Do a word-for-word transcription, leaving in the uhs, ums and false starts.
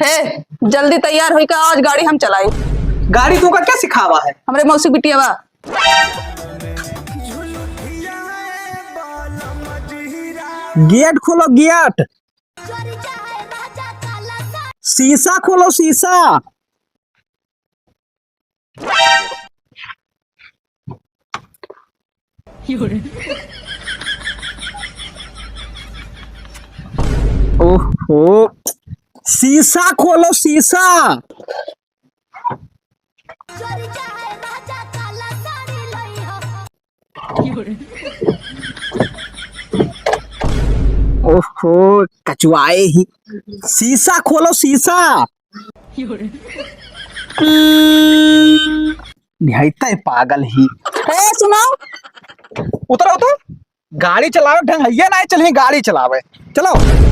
हे, जल्दी तैयार होई का, आज गाड़ी हम चलाई। गाड़ी तुमका क्या सिखावा है? हमरे मौसी बिटिया बा। गेट खोलो, गेट। शीशा खोलो, शीशा। ओहो, शीशा खोलो, शीशा। ओहो, कचुआए ही। शीशा खोलो, शीशा। निहायते पागल ही। ए, सुनाओ। उतरो तो। गाड़ी चलावे ढंग है, ये नहीं चलही गाड़ी चलावे। चलो।